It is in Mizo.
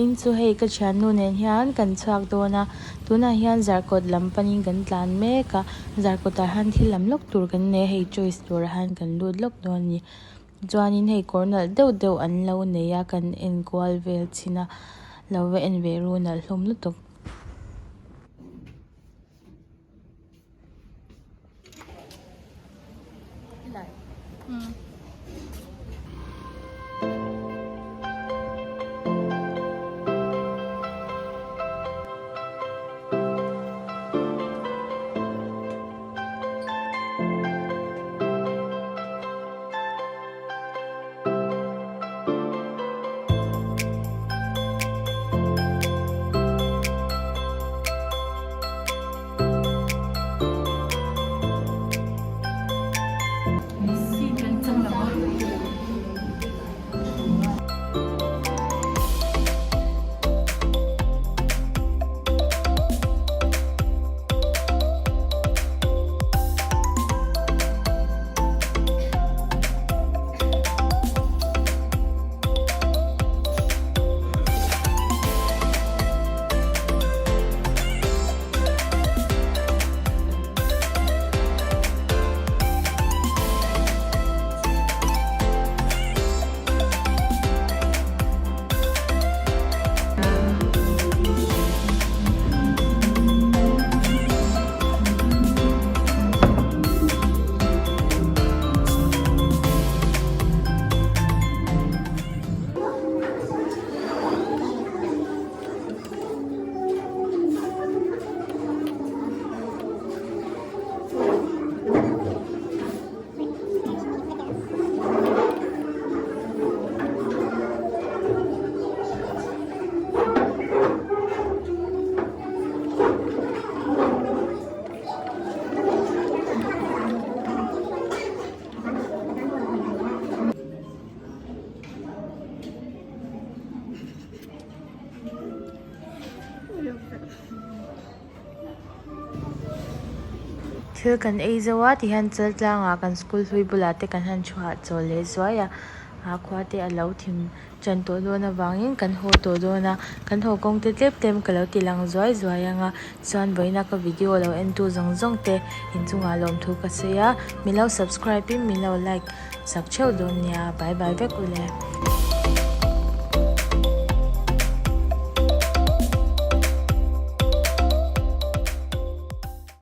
Vawiin chu hei ka thiannu nen hian kan chhuak dawn a, tunah hian zarkawt lam panin kan tlan mek a, zarkawtah hian thil lam lawk tur kan nei a, hei choice turah hian kan lut lawk dawn a ni. Chuanin hei kawr nalh deuh deuh an lo nei a, kan en kual vel chhin a, lo va en ve ru nalh hlawm lutuk. Thil kan ei zo a tihian chaltlangah kan school hlui bulah te kan han thu hahchawl leh zuai a ah khua te a lo thim Ṭan tawh dawn avangin kan haw tawh dawn a, kan haw kawng te tlem tlem ka lo ti lang zuai zuai ang a, chuan vawiina ka video lo entu zawng zawng te inchungah lawmthu ka sawi a, min lo subscribe in min lo like sak theuh dawn nia, bye bye vek ule.